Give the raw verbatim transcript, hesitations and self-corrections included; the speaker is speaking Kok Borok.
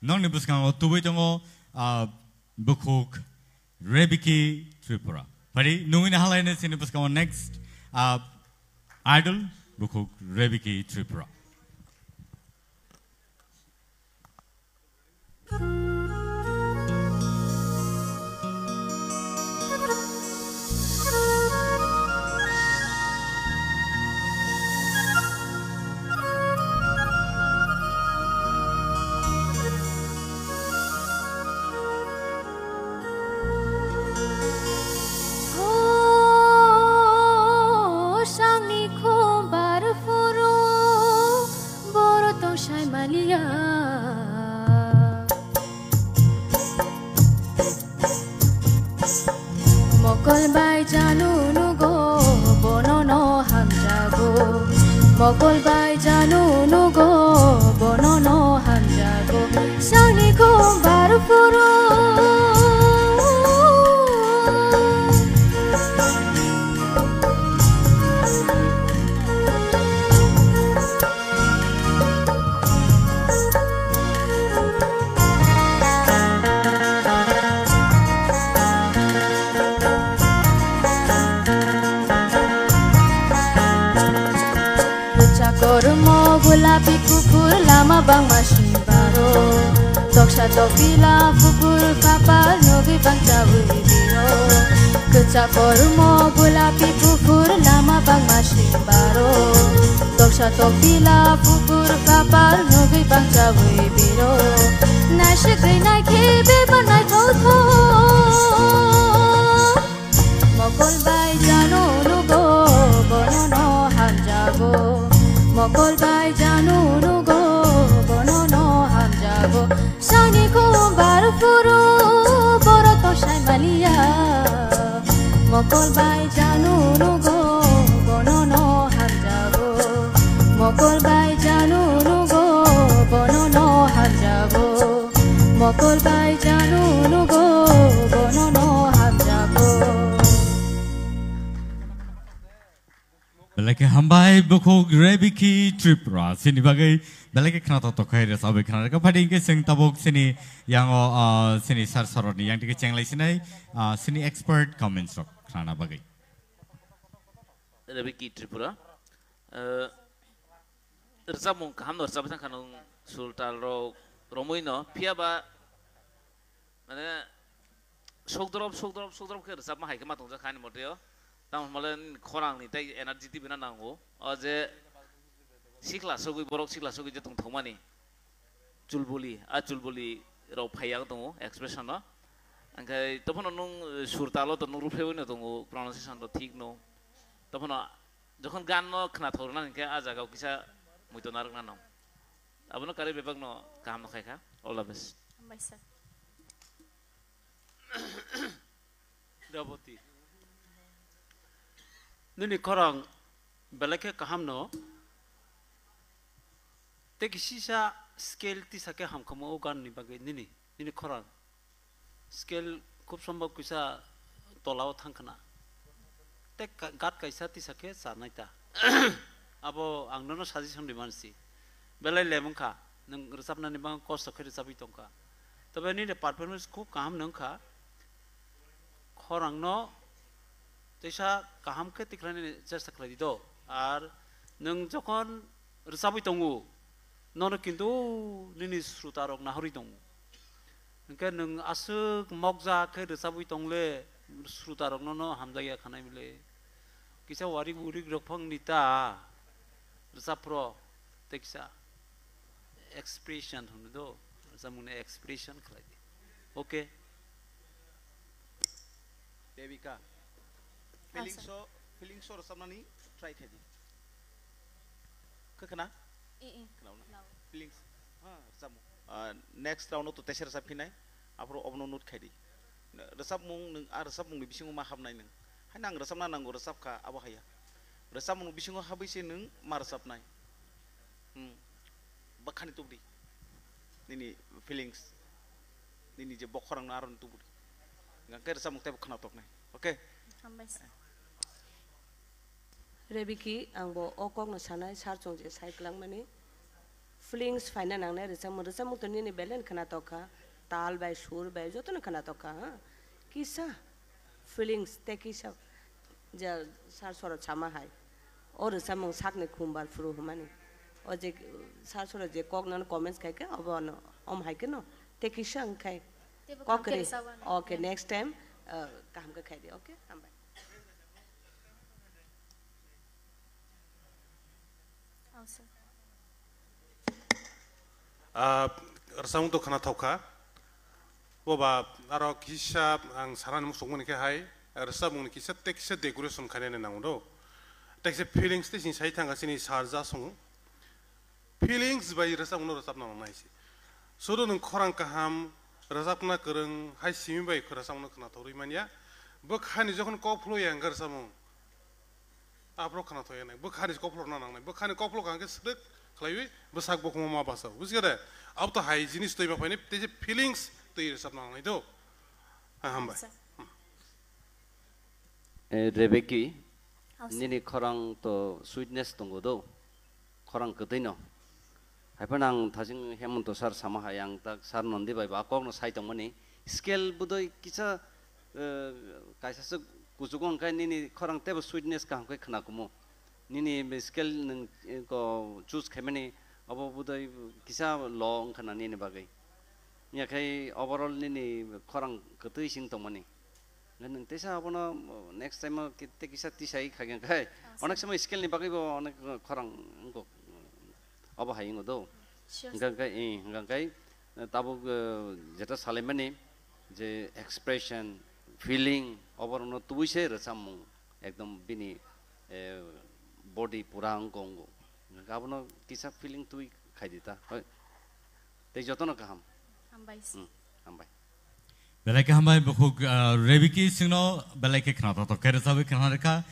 Nokni bwskango tubui tongo, ah, bukhuk Rebiki Tripura. Phari nungwi na halaino chini bwskango next, ah, idol bukhuk Rebiki Tripura. Sangni khumbar phuru boro tong sai maliya. Mokol bai janu nugo bono no hamjago. Mokol bai janu nugo bono no hamjago. Sangni khumbar phuru. Kwchak kormo gulapi kuphur lama bangma sibaro. Toksa tokpila kuphur kapal nugwi bangchawi biro. Kwchak kormo gulapi kuphur lama bangma sibaro. Toksa tokpila kuphur kapal nugwi bangchawi biro. Naisik rinai khe beba naithok thok. Mokol bai janu nugo bono no hamjago. Mokol bai janu nugo bono no hamjago. Sangni khumbar phuru boro tong sai maliya. Mokol bai janu nugo bono no hamjago. Mokol bai janu nugo bono no hamjago. Mokol bai janu nugo bono no hamjago. Belai khe hambai bukhuk Rebiki Tripura. Chini bagwi belai khe khna tok tok khai rwchabwi khna rwkha. Phadi hwnkhe chwng tabuk chini yango, ah, chini sir soroni yang tike chenglai sinai, ah, chini expert comments rok khnana bagwi. Rebiki Tripura. Eh, rwchapmung kaham no rwchapwi thangkha nwng, sur tal rok romwi no, phiya ba mane sokdrop sokdrop sokdrop khe rwchapma hai khe ma tongjak kha ani mote o. Tamo hwnmale nini khorang ni tei energy tibina nango. O je sikla sogwi, borok sikla sogwi je tongthokmani chulbuli, a chulbuli rok phai yang tongo expression no. Hwnkhe tophano nwng, eh, sur talo to nwng rwphaiwi no tongo, pronunciation to thik no. Tophano jokhon gan no khnathok rwna hinkhe a jaga o kisa muitu narwkna no. Abono karwi bebak no kaham no khaikha. All the best. Hambai sir. Reboti. Nini khorang belai khe kaham no. Tei kisisa scale tisa khe hamkhamu o gan ni bagwi nini, nini khorang. Scale khub sombhob kisa tola o thang khna. Tei ka-, gat kaisa tisa khe chanai ta. Abo ang nono suggestion ri mansi. Belai lem wngkha, nwng rwchapnani bagwi kosto khe rwchapwi tongkha. Tobe nini performance khub kaham no wngkha. Khorang no teisa kaham khe tikhlainani chesta khlai di do. Ar nwng jokhon rwchabwi tongo, nono kintu nini sruta rok nahorwi tongo. Hwnkhe nwng aswk mokja khe rwchabwi tongle, sruta rok nono hamjakya khanai mile. Kisa warik urik rok phang ni ta rwchap phro tei kisa expression hwnwi do, rwchapmung ni expression khlai di. Okay. Devika. Feelings o, feelings o rwchapnani try khlai di. Khe khna? Eh, eh. Khna. Feelings. Ha, rwchapmung. Ah, next round o to teisa rwchap phinai. Aphuru obono note khai di. Rwchapmung nwng, a rwchapmung ni bisingo ma habnai nwng. Haino ang rwchapna nango, rwchap kha, abo haya. Rwchapmung bisingo habwi se nwng ma rwchapnai. Hmm. Bwkhani tubudi. Nini feelings. Nini je bokhorang no aro tubudi. Hingkhe rwchapmung teibo khna toknai. Okay? Hambai sir. Rebiki, ang bo o kokno sanai, sir chwng je sai kwlangmani. Feelings phaina nangnai rwchapmung, rwchapmung to nini belai khwna tokha, tal bai, sur bai, jotono khwna tokha, ha? Kisa feelings tei kisa je sar soro sama hai. O rwchapmung sakni khumbar phuru hwnmani. O je sar soro je kok nono comments khai khe, obo no, om hai khe no, tei kisa wng khai. Teibo Kok kaham khe kwrwi. Rwchapmung. Okay, next time, uh, kaham khe khai di, okay? Hambai. Oh, sir. Ah, rwchapmung to khwna thokha. Boba, aro kisa ang sanani muchungmani khe hai, rwchapmungni kisa tei kisa decoration khainani nango do. Tei kisa feelings tei sini sai thangkha chini sir Jasung. Feelings bai rwchapmungno rwchapna nangnai se. Sudu nwng khorang kaham, rwchapna kwrwng, hai simi bai rwchapmungno khwna thorwi manya. Bwkhani jokhon kok phulwi ang rwchapmung. Aphuru khwna thoi nai, bwkhani kokphulokna nangnai, bwkhani kokphulok hwnkhe swrwk khlaiwi bwsak bokhokma ma basa, bujiga de? Abo to hai jinis twi ma phainai, tei je feelings twi rwchapna nangnai do. Ah, hambai. Acha. Eh, Rebeki, Acha. Nini khorang to sweetness tongo do, khorang kwtwi no. Haiphano ang thasing Hemonto sir sama hai, ang tak sir Nondi bai ba kokno sai tongmani. Scale budoi kisa, eh, kaisa se kuchugo hwnkhe nini khorang teibo sweetness kaham khe khwna kumu. Nini scale nwng, eh, ko choose khaimani obo budoi kisa low wngkha na nini bagwi. Yakhai overall nini khorang kwtwi sing tongmani. Nwng teisa abono next time o ki-, tei kisa tisai khaikha khai. Ah, onek sir. Somoi scale ni bagwi bo onek khorang wngkha, obo hai wngkha do. Sure, sir. Hwnkha khe, eh, hwnkha khe, eh, tabuk, eh, jeta salaimani je expression, feeling, oborokno tubui se rwchapmung ekdom bini, eh, body pura wngkha wngo. Hwnkha abono kisa feeling tubui khaidi ta. Hoi. Tei jotono kaham. Hambai. Hmm, hambai. Belai khe hambai bukhuk, ah, Rebeki singno belai khe khna tok tok khe rwchabwi khna rwkha.